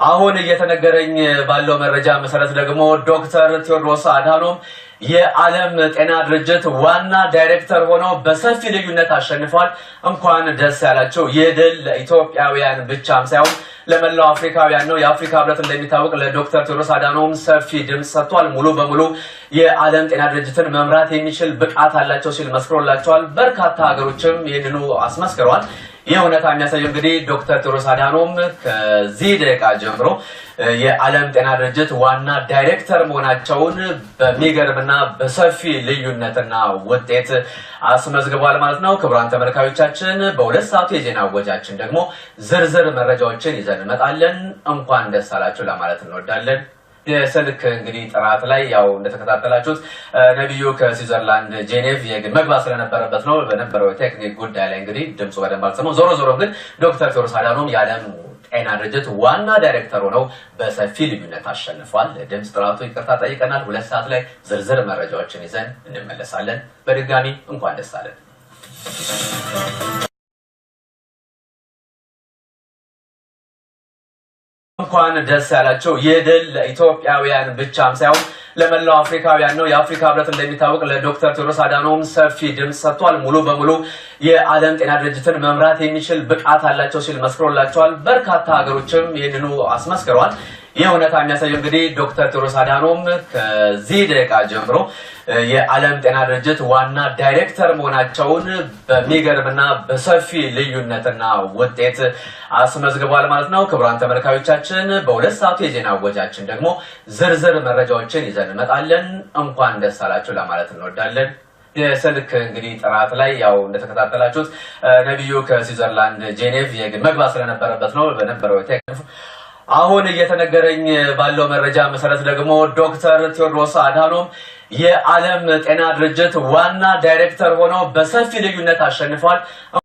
አሁን እየተነገረኝ ባለው መረጃ መሰረት ደግሞ ዶክተር ቴዎድሮስ አድሃኖም የዓለም ጤና ድርጅት ዋና ዳይሬክተር ሆነው በሰፊ ልዩነት አሸንፏል። እንኳን ደስ ያላቸው። ይህ ድል ለኢትዮጵያውያን ብቻም ሳይሆን ለመላው አፍሪካውያን ነው። የአፍሪካ ሕብረት እንደሚታወቅ ለዶክተር ቴዎድሮስ አድሃኖም ሰፊ ድምፅ ሰጥቷል። ሙሉ በሙሉ የዓለም ጤና ድርጅትን መምራት የሚችል ብቃት አላቸው ሲል መስክሮላቸዋል። በርካታ ሀገሮችም ይህንኑ አስመስክረዋል። ይህ እውነታ የሚያሳየው እንግዲህ ዶክተር ቴዎድሮስ አድሃኖም ከዚህ ደቂቃ ጀምሮ የዓለም ጤና ድርጅት ዋና ዳይሬክተር መሆናቸውን በሚገርምና በሰፊ ልዩነትና ውጤት አስመዝግቧል ማለት ነው። ክቡራን ተመልካዮቻችን በ2 ሰዓቱ የዜና እወጃችን ደግሞ ዝርዝር መረጃዎችን ይዘን እንመጣለን። እንኳን ደስ አላችሁ ለማለት እንወዳለን። የስልክ እንግዲህ ጥራት ላይ ያው እንደተከታተላችሁት ነቢዩ ከስዊዘርላንድ ጄኔቭ መግባት ስለነበረበት ነው። በነበረው የቴክኒክ ጉዳይ ላይ እንግዲህ ድምፁ በደንብ አልሰማም። ዞሮ ዞሮ ግን ዶክተር ቴዎድሮስ አድሃኖም የዓለም ጤና ድርጅት ዋና ዳይሬክተር ሆነው በሰፊ ልዩነት አሸንፏል። ድምፅ ጥራቱ ይቅርታ ጠይቀናል። 2 ሰዓት ላይ ዝርዝር መረጃዎችን ይዘን እንመለሳለን። በድጋሚ እንኳን ደስ አለን። እንኳን ደስ ያላቸው። ይህ ድል ለኢትዮጵያውያን ብቻም ሳይሆን ለመላው አፍሪካውያን ነው። የአፍሪካ ሕብረት እንደሚታወቅ ለዶክተር ቴዎድሮስ አድሃኖም ሰፊ ድምፅ ሰጥቷል። ሙሉ በሙሉ የዓለም ጤና ድርጅትን መምራት የሚችል ብቃት አላቸው ሲል መስክሮላቸዋል። በርካታ ሀገሮችም ይህንኑ አስመስክረዋል። ይህ እውነታ የሚያሳየው እንግዲህ ዶክተር ቴዎድሮስ አድሃኖም ከዚህ ደቂቃ ጀምሮ የዓለም ጤና ድርጅት ዋና ዳይሬክተር መሆናቸውን በሚገርምና በሰፊ ልዩነትና ውጤት አስመዝግቧል ማለት ነው። ክቡራን ተመልካዮቻችን በ2 ሰዓቱ የዜና እወጃችን ደግሞ ዝርዝር መረጃዎችን ይዘን እንመጣለን። እንኳን ደስ አላችሁ ለማለት እንወዳለን። የስልክ እንግዲህ ጥራት ላይ ያው እንደተከታተላችሁት ነቢዩ ከስዊዘርላንድ ጄኔቭ መግባት ስለነበረበት ነው። በነበረው አሁን እየተነገረኝ ባለው መረጃ መሰረት ደግሞ ዶክተር ቴዎድሮስ አድሃኖም የዓለም ጤና ድርጅት ዋና ዳይሬክተር ሆነው በሰፊ ልዩነት አሸንፏል።